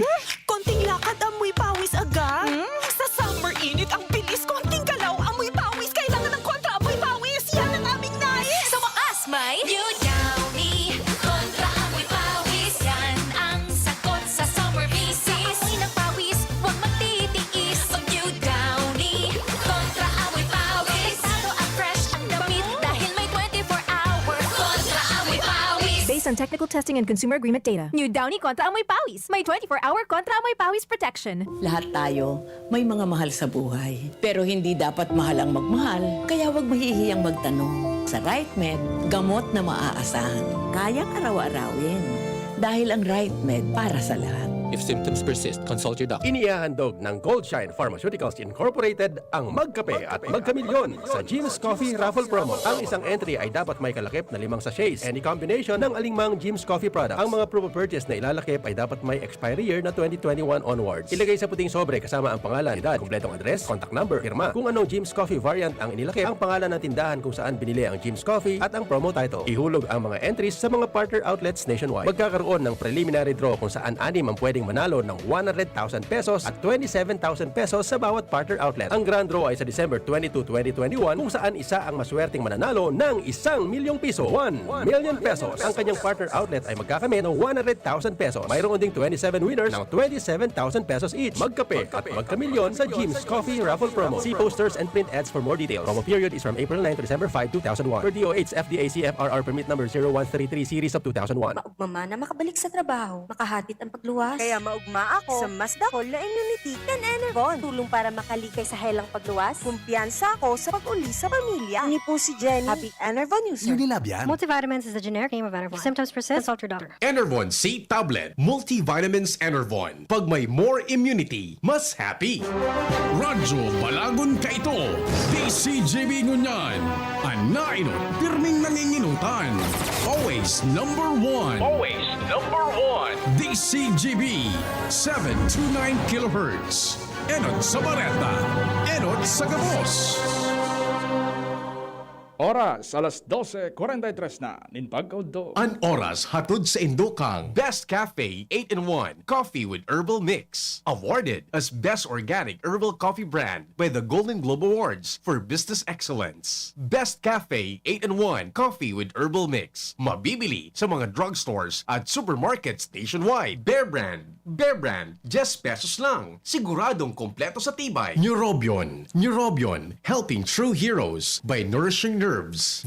Konting lakad, amoy pawis agad. Hmm? Sa summer init, ang bilis. Konting galaw, amoy pawis. Kailangan ng kontra amoy pawis. Yan ang aming nais. Sa wakas, may New Downy Kontra Amoy Pawis. Yan ang sagot sa summer misis. Sa amoy ng pawis, huwag magtitiis. Mag-New Downy Kontra Amoy Pawis. Protektado at fresh ang damit dahil may twenty-four hour Kontra Amoy Pawis. Based on technical testing and consumer agreement data. New Downy Kontra Amoy Pawis. May twenty-four hour Kontra Amoy Pawis protection. Lahat tayo may mga mahal sa buhay. Pero hindi dapat mahal ang magmahal, kaya huwag mahihiyang magtanong. Sa RightMed, gamot na maaasahan, kayang araw-arawin. Dahil ang RightMed para sa lahat. If symptoms persist, consult your doctor. Inihahandog ng Goldshine Pharmaceuticals Incorporated ang Magkape at Magkamilyon sa Jim's Coffee Raffle Promo. Ang isang entry ay dapat may kalakip na limang sachets, any combination ng alingmang Jim's Coffee product. Ang mga proof of purchase na ilalakip ay dapat may expiry year na twenty twenty-one onwards. Ilagay sa puting sobre kasama ang pangalan, edad, kumpletong address, contact number, pirma. Kung anong Jim's Coffee variant ang inilakip, ang pangalan ng tindahan kung saan binili ang Jim's Coffee at ang promo title. Ihulog ang mga entries sa mga partner outlets nationwide. Magkakaroon ng preliminary draw kung saan anim ang pwedeng manalo ng one hundred thousand pesos at twenty-seven thousand pesos sa bawat partner outlet. Ang grand draw ay sa December twenty-two, twenty twenty-one, kung saan isa ang maswerteng mananalo ng isang milyong piso, one million pesos. Ang kanyang partner outlet ay magkakamit ng one hundred thousand pesos. Mayroon ding twenty-seven winners ng twenty-seven thousand pesos each. Magkape at magkamilyon sa Jim's Coffee Raffle Promo. See posters and print ads for more details. Promo period is from April nine to December five, two thousand one. Per D O H F D A C F R R Permit Number zero one three three Series of two thousand one. Maugma man na makabalik sa trabaho, makahatid ang pagluwas. Kaya maugma ako sa mas dakol na immunity kan Enervon. Tulong para makalikay sa helang pagluwas. Kumpiyansa ako sa pag-uli sa pamilya. Ini po si Jenny, happy Enervon user. Unilab yan. Multivitamins is the generic name of Enervon. If symptoms persist, consult your doctor. Enervon C Tablet, Multivitamins Enervon. Pag may more immunity, mas happy. Radyo Balagon kaito, D C G B ngunyan. An nainot, pirming nanginginutan. Always number one. Always number one. D C G B, seven two nine kilohertz. Enot sa bareta, enot sa gabos. Oras, alas dose kwarenta y tres na nin pagkaudto. An oras hatod saindo kan Best Cafe eight-in-one Coffee with Herbal Mix, awarded as Best Organic Herbal Coffee Brand by the Golden Globe Awards for Business Excellence. Best Cafe eight-in-one Coffee with Herbal Mix, mabibili sa mga drugstores at supermarkets nationwide. Bear Brand, Bear Brand, diyes pesos lang. Siguradong kompleto sa tibay. Neurobion. Neurobion, helping true heroes by nourishing nerves.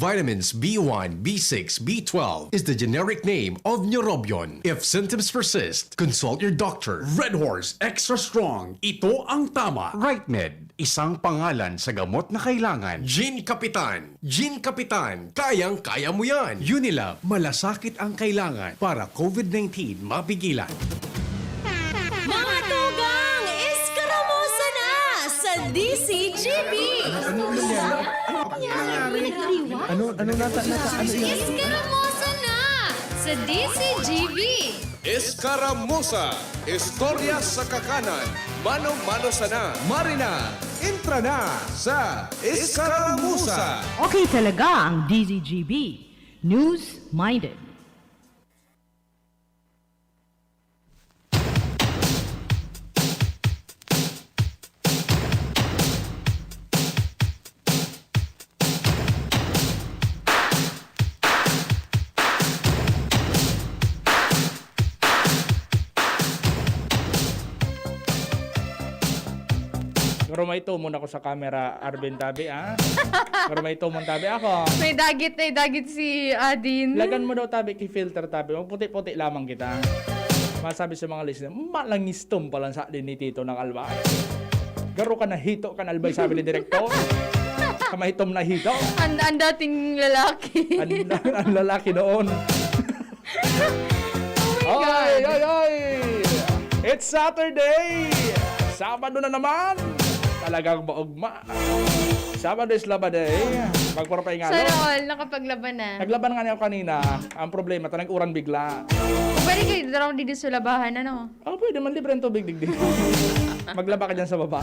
Vitamins B one, B six, B twelve is the generic name of Neurobion. If symptoms persist, consult your doctor. Red Horse Extra Strong. Ito ang tama. RightMed, isang pangalan sa gamot na kailangan. Gin Kapitan. Gin Kapitan, kayang-kaya mo yan. Unilab, malasakit ang kailangan para COVID nineteen mapigilan. Mga tugang, eskaramosa na sa D C G B! Ano nangyari? Ano nangyari? Ano, ano nata-, nata-, ano yun? Eskaramosa na sa D C G B! Eskaramusa, istorya sa kakanan, mano-mano sana. Marina, entra na sa Eskaramusa. Okay talaga ang D Z G B. News Minded. Pero may tumon ako sa camera, Arvin, tabi, ah. Pero may tumon, tabi ako. May dagit, may dagit si Adin. Lagan mo daw, tabi, ki-filter, tabi. Magputi-puti lamang kita. Masabi sa mga listener, "Malangistom pa lang sa din ni Tito ng Albay." "Garo ka na hito kan Albay," sabi ni Direktor. "Kamahitom na hito." Ang, ang dating lalaki. Ang, ang lalaki noon. Oh my God. Ay, ay, ay! It's Saturday! Sabado na naman! Talagang maugma. Sabado is laba day. Magpapahingalo. Sana all, nakapaglaban na. Naglaban nga niya ako kanina. Ang problema, ta nag-uran bigla. Pwede kayo, daraw di sa labahan, ano? Oh, pwede man, libre ang tubig, digdi. Maglaba ka dyan sa baba.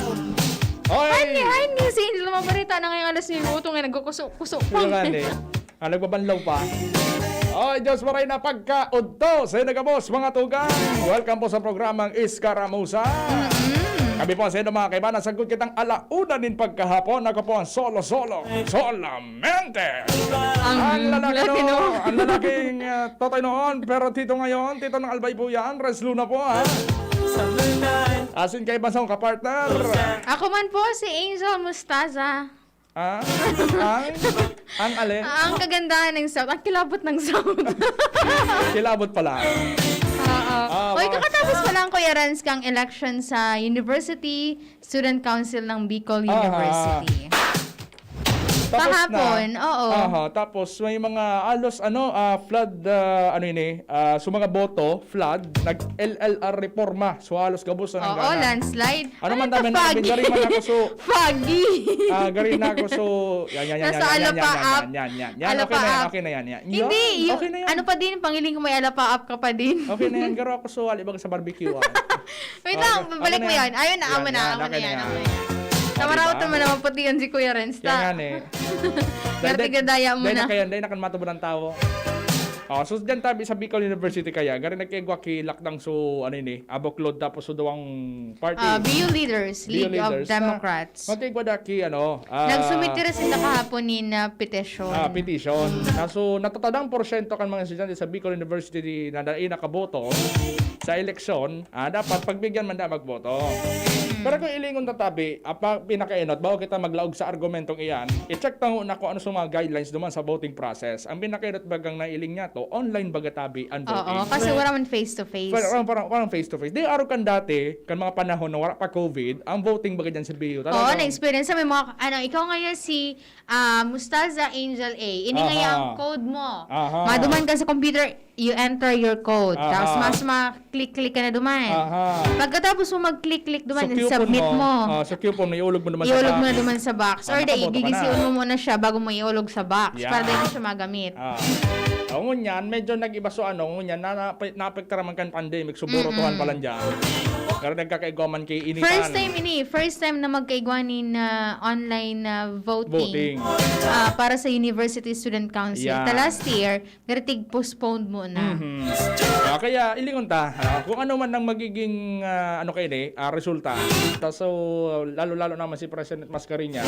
Oy! Ay, ay, ni, si Angel, mga balita na ngayong alas nuebe, utong nga nagkukuso-kuso pa. Yun nga, eh. Ah, nagbabanlaw pa. Oy, Diyos maray na pagkaudto sa inagabos, mga tugang. Welcome po sa programang Iskaramusa. Mm-mm. Kami po sa inyo, mga kaibahan, sagkod kitang ala una nin pagkahapon. Ako po ang solo-solo, solamente. Ang Ang lalaki, laki, no? no? Ang lalaking, ah, totoy noon, pero tito ngayon, tito ng Albay po yan. Res Luna po, ha? Asin kay Basong ka-partner. Ako man po si Angel Mustaza. Ah? Ang? Ang alin? Ang kagandahan ng South, ang kilabot ng South. Kilabot pala. Oo. Ah, Uy, mga kakatapos pa lang, Kuya Renz, kang election sa University Student Council ng Bicol Aha. University. Tapos Kahapon, na. oo. Aha, tapos may mga halos, ano, ah, flood, ah, ano yun eh, ah, so mga boto, flood, nag-L L R reforma. So halos gabos na Oo, nagana. landslide. Ano Ano man to, dami na foggy? nabigari man ako, so Foggy. Ah, gari na ako, so, yan, yan, yan, Nasa yan, yan, yan, Alapa yan, app. yan, yan, yan. Alapa Okay na yan, app. okay na yan, yan. Hindi, Yan, yung, okay na yan. ano pa din, pangiling ko may Alapa app ka pa din. Okay na yan, garo ako, so, alibag sa barbecue, ah. Wait Okay, lang, okay balik na mo yan. yan. Ayun na, Yan, amo na, yan, amo okay na na yan, yan. amo na yan. Oh, Tamaraw diba? naman naman puti yan si Kuya Renz, Kaya ta. nga, eh. Dahil, Narte dahil, gadaya mo dahil na. na kayo, dahil na kan matubo ng tao. Oh, so, dyan tabi sa Bicol University kaya, gari nagkaigwa ki Lakdang, so, ano yun eh, Aboklod, tapos so, duwang party. Ah, B U Leaders, B U League of Leaders, na Democrats. Magkaigwa da ki, ano, ah, Nagsumiti ra sinda kahapon nin, ah, petisyon. ah, petition. Na, so, natatadang porsyento kan mga estudyante sa Bicol University na dai nakaboto sa eleksyon, ah, dapat pagbigyan man da magboto. Mm. Pero kung ilingon ta tabi, apa, pinakaenot, bago kita maglaog sa argumentong iyan, i-check ta nguna kung ano sa mga guidelines duman sa voting process. Ang pinakaenot bagang nailing niya to, online baga tabi ang Oo, voting. kasi wala man face to face. Parang, parang, parang face to face. Di, araw kan dati, kan mga panahon na wala pa COVID, ang voting baga dyan sa B U, Oo, talagang na-experience sa may mga, ano, ikaw ngayon si, ah, Mustaza Angel A. Ini Aha. ngayon ang code mo. Aha. Maduman ka sa computer, you enter your code. Aha. Tapos mas ma-click-click ka na duman. Aha. Pagkatapos mo mag-click-click duman, So, coupon submit mo. mo. Ah, so, coupon mo, iulog mo naman sa Iulog mo na box. duman sa box. Ah, Or dai, nakaboto ka na. gigision mo muna siya bago mo iulog sa box Yeah. para dai na siya magamit. Ah. Oh, ngunyan, medyo nag-iba so ano, ngunyan, na, na, naapektaran man kan pandemic, so, Mm-mm. borotohan pa lang dyan. Pero nagkakaigwa man kay initan. First time ini, first time na magkaigwa nin, ah, online, ah, voting, Voting. ah, para sa University Student Council. Yeah. Ta last year, pero tig-postponed mo na. Mhm. Ah, kaya ilingon ta, ah, kung ano man ang magiging, ah, ano kayo ni, ah, resulta. Ta-, so, lalo-lalo naman si President Mascareñas,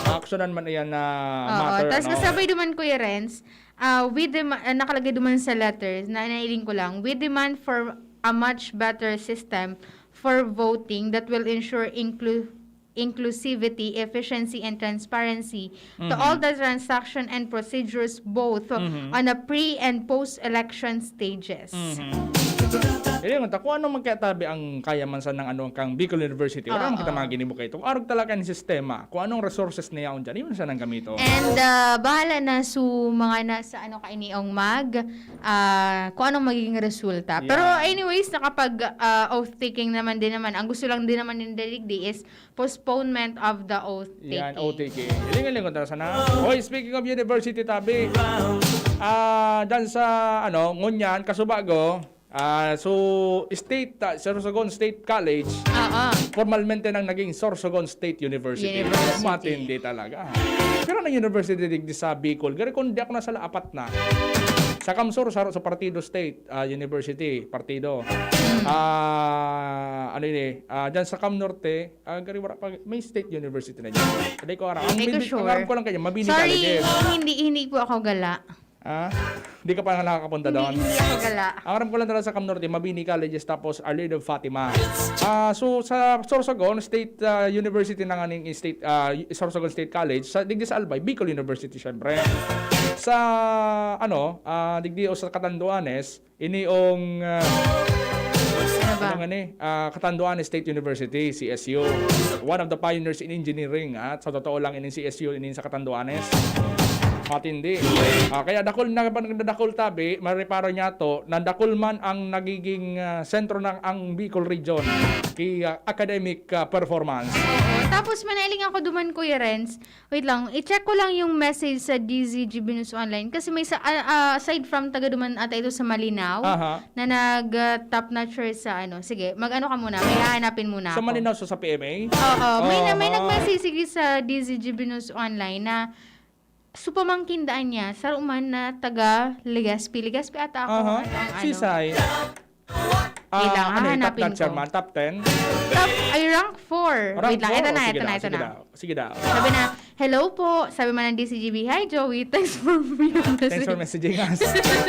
aksyonan man iyan na Oo, matter, tas ano. kasabay duman, Kuya Renz, ah, with the ma-, ah, nakalagay duman sa letter, na nailing ko lang, "We demand for a much better system for voting that will ensure inclu-, inclusivity, efficiency, and transparency to Mhm. all the transaction and procedures, both Mhm. on a pre- and post-election stages." Mhm. Dili man ta, kung ano man kaya tabi ang kaya man sa nang ano kang Bicol University, wala Oo. man kita mga ginibo kay ito. Kung arog talaga ang sistema, kung anong resources na yaon dyan, yun sana ang gamiton. And, ah, bahala na su mga nasa ano kainiong mag, ah, kung anong magiging resulta. Pero Yeah. anyways, nakapag, ah, oath-taking naman din naman. Ang gusto lang din naman ni Dalig Di is postponement of the oath taking. Yan, oath taking. Hiling-hiling ko talaga sana. Oy, speaking of university, tabi. Ah, dyan sa, ano, ngunyan, kasubago, Ah, so, state, ah, Sorsogon State College, Oo. formalmente nang naging Sorsogon State University. University. Matindi talaga. Pero ang university digdi sa Bicol, gari kung di ako nasala, apat na. Sa Camsur, sa, sa Partido State, ah, University, Partido. Hmm. Ah, ano yun eh, ah, dyan sa Cam Norte, ah, gari wala pa, may State University na dyan. Hindi ko aram. Ang Hindi ko bini-, ang sure. aram ko lang kanya, Mabini Sorry, College eh. hindi, hindi po ako gala. Ah? Di ka pa nakakapunta Hindi, doon? hindi ako gala. Ang aram ko lang talaga sa Cam Norte, Mabini Colleges, tapos Our Lady of Fatima. Ah, so, sa Sorsogon State, ah, University na nga ning state, ah, Sorsogon State College, sa, digdi sa Albay, Bicol University, syempre. Sa, ano, ah, digdi o sa Catanduanes, ini ong, ah, Ano ba? ano nga ni? Ah, Catanduanes State University, C S U. One of the pioneers in engineering, ah. Sa totoo lang, ini C S U, ini sa Catanduanes. Matindi. Ah, kaya dakul na, nadakul tabi, mareparo niya to, nadakul man ang nagiging, ah, sentro ng ang Bicol region ki, ah, academic, ah, performance. Oo. Tapos, manailing ako duman, Kuya Renz. Wait lang, i-check ko lang yung message sa D Z G B News Online. Kasi may sa, ah, ah, aside from taga duman ata ito sa Malinaw, Aha. na nag, ah, top notcher sa ano. Sige, mag-ano ka muna, may hahanapin muna Sa ako. Malinaw, so sa P M A? Oo, may na, may Aha. nag-message sige sa D Z G B News Online na so pamangkin daan niya, saro man na taga Legazpi. Legazpi ata ako, Aha. ano, ang ano. Sisay? Wait lang, Ah, ano yun? Top hahanapin notcher ko. man? Top ten? Top, ay, rank four. Rank Wait lang, four? ito na, O, sige ito na, daw, ito sige na. daw. Sige daw. Sabi na, "Hello po." Sabi man ng D C G B, "Hi, Joey. Thanks for your Thanks for message." messaging us.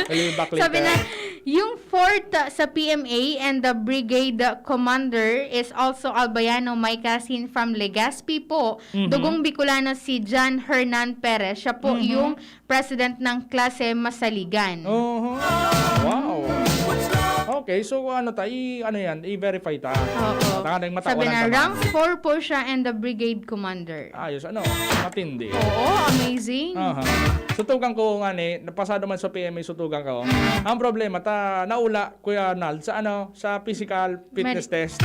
We'll be back Sabi later. na, "Yung fourth sa P M A and the brigade commander is also Albayano, my cousin from Legazpi po. Mhm. Dugong Bicolano si John Hernan Perez. Siya po Mhm. yung president ng Klase Masaligan." Oho. Wow. Okay, so ano ta, i-, ano yan, i-verify ta. Oo. Tangan ang mata, Sabi walang na, tama. rank four po siya and the brigade commander. Ayos, ano? Matindi. Oo, amazing. Aha. Sutugan ko nga ni, napasado man sa P M A, sutugan ko. Mm. Ang problema, ta, naula, Kuya Nald, sa ano, sa physical fitness Med- test.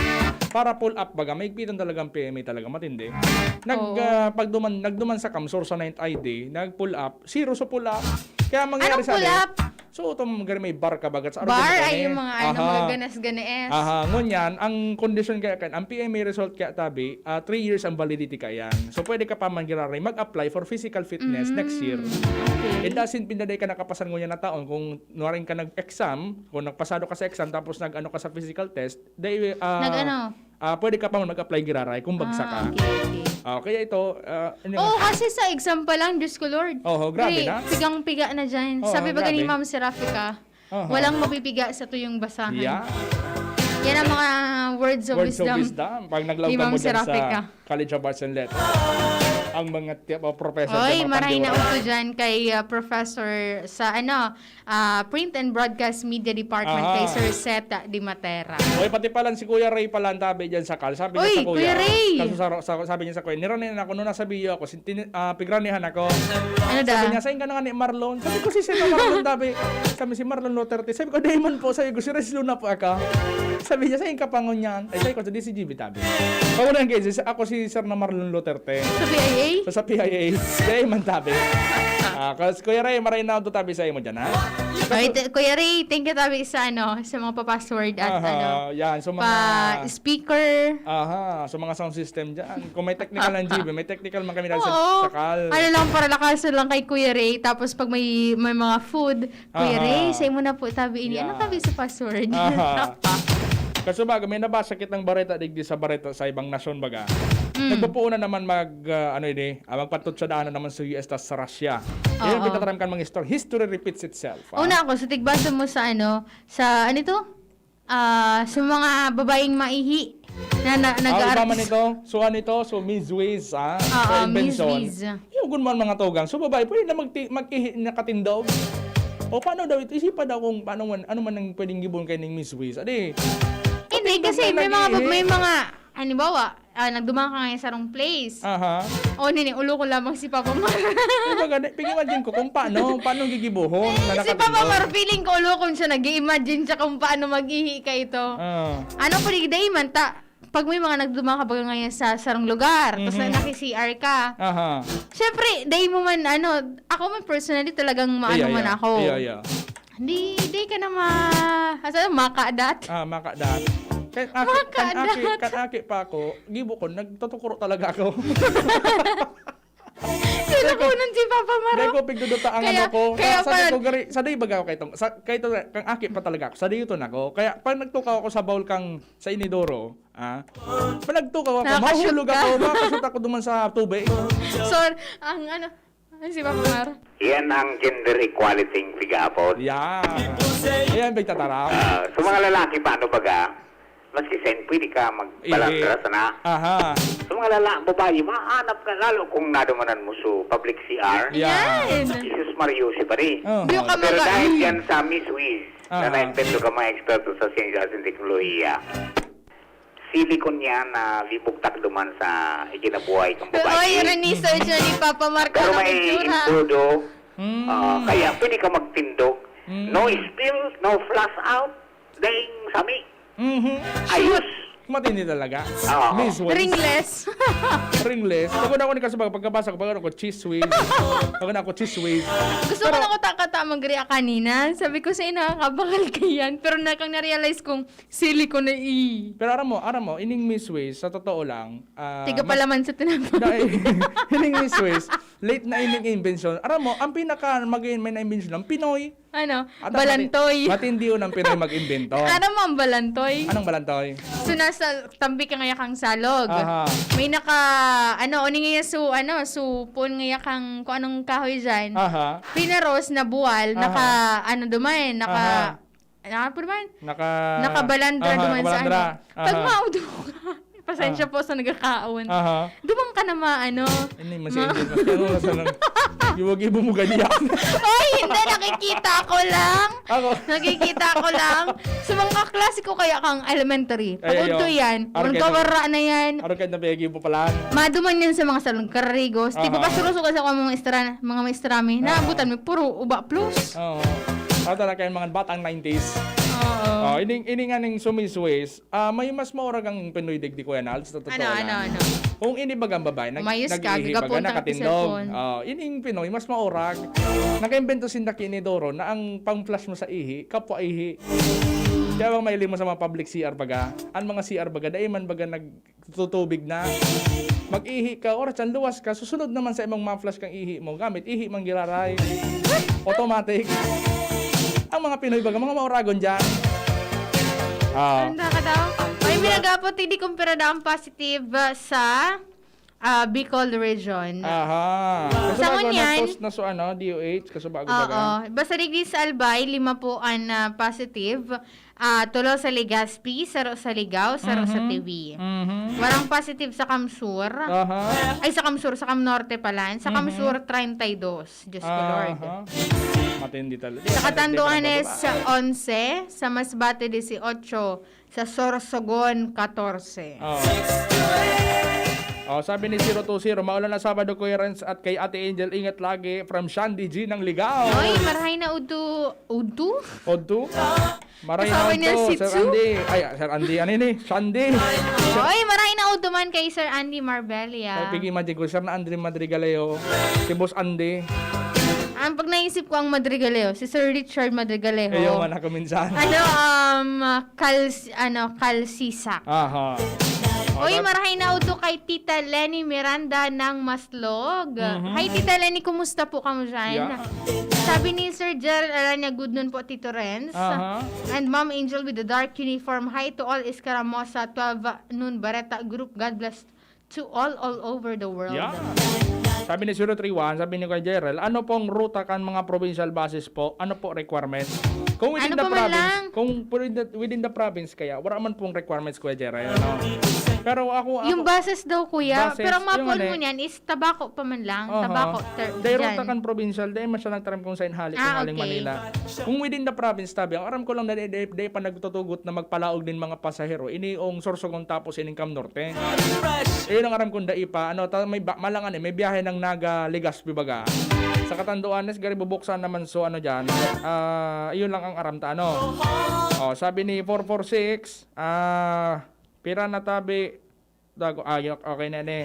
Para pull up, baga, maigpitan talaga ang P M A talaga, matindi. Nag, Oo. ah, pagduman, nagduman sa Kamsor sa ninth I D, nag-pull up, zero sa pull up. Kaya mangyari Anong sa pull amin, up? So, itong gari may bar ka bagat sa Bar Arugula ay kani. yung mga ano, Aha. mga ganas-ganes. Aha, ngunyan, ang kondisyon kaya kan, ang P M A result kaya tabi, ah, three years ang validity kaya yan. So, pwede ka pa man giraray mag-apply for physical fitness Mm, next year. okay. It doesn't mean na di ka nakapasan ngunyan na taon kung nuwaring ka nag-exam, kung nagpasado ka sa exam tapos nag-ano ka sa physical test, they, ah, Nag-ano? ah, pwede ka pa man mag-apply giraray kung bagsak Ah, ka. okay, okay. Ah, kaya ito, ah, ano Oo, nga? kasi sa exam pa lang, Diyos ko, Lord. Oho, grabe Pre, na. pigang-piga na dyan. Oo, Sabi ba grabe. gani, Ma'am Serafika, Aha. "Walang mapipiga sa tuyong basahan." Yeah. Yan ang mga words of Words of wisdom wisdom. Pag naglaog ni ka Ma'am mo dyan sa Serafika. College of Arts and Letters. Ang mga ti-, mga professor Oy, dyan, mga maray na pandura. uso dyan kay, ah, Professor sa, ano, ah, Print and Broadcast Media Department Aha. kay Sir Seta Di Matera. Oy, pati pala si Kuya Ray pala ang tabi dyan sa Cal. Sabi niya Oy, sa Kuya, Kuya Ray! Sa, sa, sa, sabi niya sa Kuya, "Niranihan ako, nung nasa B U ako, sin-, tin-, ah, pigranihan ako." Ano da? Sabi niya, "Sain ka na nga ni Marlon?" Sabi ko, "Si Sir Marlon, tabi." Sabi, "Si Marlon Luterte." Sabi ko, "Di man po." Sabi ko, "Si Res Luna po ako." Sabi niya, "Sain ka pa ngunyan?" Ay, sabi ko, "Sa D C G B, tabi." Pag unang cases, ako si Sir na Marlon Luterte. Sa P I A? Sa, sa P I A. Di man tabi. Ah, kas-, Kuya Ray, maray na ito tabi sa imo dyan, ha? Ay, t-, Kuya Ray, thank you tabi sa, ano, sa mga pa-password at, Aha, ano, yan. So, mga pa-speaker. Aha, so, mga sound system dyan. Kung may technical ng G B, may technical man kami dahil sa, Oo. sa Cal. Ano lang, para lakasan lang kay Kuya Ray. Tapos, pag may, may mga food, "Kuya Aha. Ray, sa imo na po tabi ini." Ano Yeah. tabi sa password? Aha. Kaso baga, may nabasa kitang bareta digdi sa bareta sa ibang nasyon, baga. Mm. Nagpupuon na naman mag, ah, ano ini, ah, magpatutsadaan na naman sa U S tas sa Russia. Yan ang Oo. pinataram kan mga history. History repeats itself, ah. Una ako, sa tigbasa mo sa ano, sa, ano ito? Ah, sa mga babaeng maihi na, na, Ah, nag-aartist. iba man ito. So, ano ito? So, Miss Wiz, ah, Oo, sa Miss invention. Wiz. Yung gun man mga tugang. So, babae, pwede na magti-, mag-ihi na katindog. O, paano daw ito? Isipan daw kung paano man, ano man ang pwedeng gibon kay ning Miss Wiz. Adi, Hindi, katindog kasi na may mga, nag-ihi. may mga, halimbawa, ah, nagduman ka ngayon sa wrong place. Aha. O, nini, ulo ko lamang si Papa Mar. Di ba gani? Pag-imagine ko kung paano, paano gigibuhon na Si Papa nakatindog. Mar, feeling ko ulo ko siya nag-i-imagine siya kung paano mag-ihi ka ito. Ah. Ano po, di, di man, ta-, pag may mga nagduman ka baga ngayon sa sarong lugar, tas Mhm. na, naki-C R ka. Aha. Siyempre, dai mo man, ano, ako man personally talagang maano Iya, man iya. ako. Iya, iya. Di, di ka na ma-, asa, makadat? Ah, makadat. Kan aki, kan aki, Makadat. Kan aki pa ako, gibo ko, nagtutukro talaga ako. Sino ko nun si Papa Maro? Dahil ko pigduduta ang Kaya- ano ko. kaya Sa, sa pala- ko gari, sa day baga ako kay tong, sa, kay to, kang aki pa talaga ako. Sa day ito na ako. Kaya pag nagtukaw ako sa bowl kang sa inidoro, ah, pag nagtukaw ako, Nakakashoot mahulog ka. Ako, makakashoot ako duman sa tubig. Sorry, ang ano, ano si Papa Maro? Yan ang gender equality ng pigapon. Yeah. Ayan, pagtatara. Ah, sa mga lalaki, paano baga? Maski sen, pwede ka magbalandra Ihi. Sana. Aha. Sa mga lala, babae, mahanap ka lalo kung nadumanan mo sa public C R. Yeah. Yan! Jesus Mario, si pare. Oh. Di ka Pero mag- dahil yan sa Miss Wiz, na Aha. naimbento ka mga eksperto sa siyensya at teknolohiya, silicone yan na libugtak duman sa ikinabuhay kang babae. Oy, re-research na ni Papa Mark Pero ang may itsura. imbudo, Mm. ah, kaya pwede ka magtindog. Mm. No spill, no flash out. Dahil sami. Mhm. Ayos. Matindi talaga. Oo. Miss World. Ringless. Ringless. Pag una ko ni kasi pagkabasa ko, pag ano ko, cheese whiz. Pag ano ko, cheese whiz. Gusto ko na ko takata mag-react kanina. Sabi ko sa'yo, nakakabakal ka yan. Pero na kang na-realize kong silicone na i. Pero aram mo, aram mo, ining Miss Wiz, sa totoo lang, ah, Tiga palaman sa tinapay. Dahil, ining Miss Wiz, late na ining invention. Aram mo, ang pinaka mag-, may na-invention ng Pinoy. Ano? At ang Balantoy. mati-, matindi yun ang Pinoy mag-invento. Aram mo ang balantoy? Anong balantoy? So, nasa tambi ka ngaya kang salog. Aha. May naka, ano, ano nga su, ano, supon ngaya kang, kung anong kahoy dyan. Aha. Pinaros na buwal, Aha. naka, ano duman, naka, Aha. naka, ano duman? Naka... Nakabalandra Aha, duman sa nakabalandra. ano. Aha. Pag maudo ka, pasensya Ah. po sa nagkakaon. Aha. Dumang ka na maano. Ini, mas Ma- English. Mas kaya mo sa nang... Iwag-ibo mo ganyan. Oy, hindi, nakikita ko lang. Ako. Nakikita ko lang. Sa mga kaklase ko kaya kang elementary. Ay, Pagod ko ayo. yan. Arke Ang na. kawara na yan. Arke na begi mo pala. Maduman yan sa mga salon karigos. Tipo, Aha. pasuruso ka sa mga maestra, mga maestrami. Aha. Naabutan mo, puro uba plus. Oo. Ano talaga yung mga batang nineties? Oo. Oh, ining, ining aning sumiswis, ah, may mas maurag ang Pinoy digdi, Kuya Nals, sa totoo Ano, lang. ano, ano? Kung ini bagang babae, nag, Umayos ka, nag-iihi baga, gagapunta ka nakatindog. cellphone. Oh, ining Pinoy, mas maurag. Nakaimbento sinda kinidoro na ang pang-flush mo sa ihi, kapwa ihi. Kaya bang mahiling mo sa mga public C R baga? Ang mga C R baga, dai man baga nagtutubig na. Mag-ihi ka, oras yan, luwas ka, susunod naman sa imong ma-flush kang ihi mo, gamit ihi man giraray. Automatic. Ang mga Pinoy baga, mga mauragon dyan. Ah. Ang daka daw. Ay, may nagapot, hindi kumpara daw ang positive, ah, sa, ah, Bicol region. Aha. Sa Kaso bago ngunyan, na-post na so, ano, D O H, kaso bago Oo. baga. Basta digdi sa Albay, lima po ang, ah, positive. Ah, tulo sa Legazpi, saro sa Ligao, saro sa Mhm. Tiwi. Mhm. Warang positive sa Kamsur. Aha. Ay, sa Kamsur, sa Kamnorte pala. Sa Mhm. Kamsur, treinta y dos. Diyos ko, Lord. Aha. Matindi talaga. Sa Catanduanes, Matindi sa onse, sa Masbate, dieciocho, sa Sorsogon, catorce. Oh. Oh, sabi ni zero two zero, "Maulan na Sabado, Kuya Renz, at kay Ate Angel, ingat lagi. From Shandy G ng Ligao." Oy, marahay na udto. Udto? Odto? Maray Kasama na niya odto, si Sir Chu. Andy. Ay, Sir Andy. Ano yun eh? Shandy. Oy, marahay na udto man kay Sir Andy Marbella. Ay, pigi imagine ko, Sir na Andre Madrigaleo. Si Boss Andy. Ang pag naisip ko ang Madrigaleo, si Sir Richard Madrigaleo. Ayaw man ako minsan. Ano, um, kals-, ano, kalsisak. Aha. Oy, Oh, marahay na udto kay Tita Lenny Miranda ng Maslog. Mhm. Hi, Tita Lenny, kumusta po kamo dyan? Yeah. Sabi ni Sir Gerald Aranya, "Good noon po, Tito Renz." Aha. And Ma'am Angel with the dark uniform, "Hi to all Escaramosa twelve noon Bareta group. God bless to all, all over the world." Yeah. Sabi ni zero three one, sabi ni Kuya Gerald, "Ano pong ruta kan mga provincial buses po? Ano po requirements?" Kung within Ano the pa man province, lang? Kung within the, within the province kaya, wala man pong requirements, Kuya Gerald. Ano? Pero ako, ako Yung buses daw, kuya. Buses, Pero ang yung mapon ano mo eh. Niyan is Tabaco pa man lang. Aha. Tabaco. Ter- Dahil dyan. Ruta kan provincial, dahil man siya nagtaram kung saan hali, kung Ah, haling okay. Manila. Kung within the province, tabi, ang aram ko lang na dai, dai, dai pa nagtutugot na magpalaog din mga pasahero. Ini yung Sorsogon tapos ining Cam Norte. Ayun ang aram kong dai pa. Ano, ta, may ba, malangan eh, may biyahe ng Naga, Legazpi baga. Sa Catanduanes, gari bubuksan naman so ano dyan. Ah, ayun lang ang aram ta, ano. Oh, sabi ni four four six, ah, pira na tabi, Dago, ah, yun, okay na ni.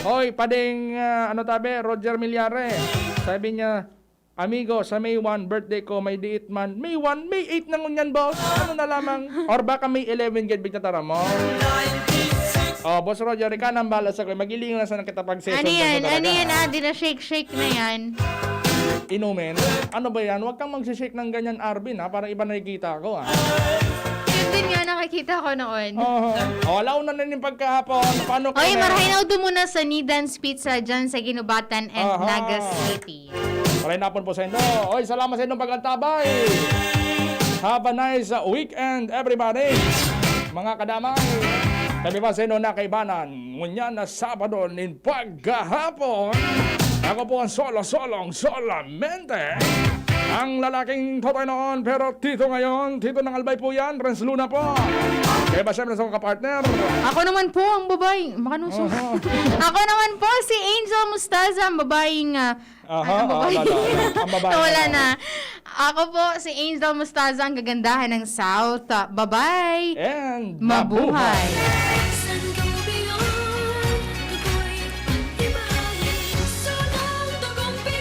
Hoy, pading, ah, ano tabi, Roger Milyare. Sabi niya, Amigo, sa May one, birthday ko, may date man. May one, May eight na ngunyan, boss. Ano na lamang? Or baka May eleven, gad bigtatara mo. Oh, Boss Roger, ika nang bahala sa kuya. Magilingon na sana kita pag session Ano yan? sa Ano talaga, yan? ha? Ah, di na shake-shake na yan. Inumin? Ano ba yan? Huwag kang magsishake ng ganyan, Arvin, ha? Parang iba nakikita ko, ha? Yun din nga nakikita ko noon. Oo. Oh, alauna na yung pagkahapon. Paano ka Oy, na? Marhay na udo muna sa Nidan's Pizza dyan sa Ginubatan and Aha. Naga City. Maray na po sa inyo. Oy, salamat sa inyong pag-antabay. Have a nice uh, weekend, everybody. Mga kadamay. Kami pa sa inyo na kaibanan. Ngunyan na Sabado nin paghahapon. Ako po ang solo-solong solamente. Ang lalaking totoy noon, pero tito ngayon. Tito ng Albay po yan. Renz Luna po. Kaya ba siyempre sa mga partner? Ako naman po ang babaeng, makanuso. Oho. Ako naman po si Angel Mustaza, ang babaeng ah, Aha, ang babae. ah, ala, ala. Ang babae Wala naman. na. Ako po, si Angel Mustaza, ang gagandahan ng South. Ah, Bye-bye. And Mabuhay. mabuhay.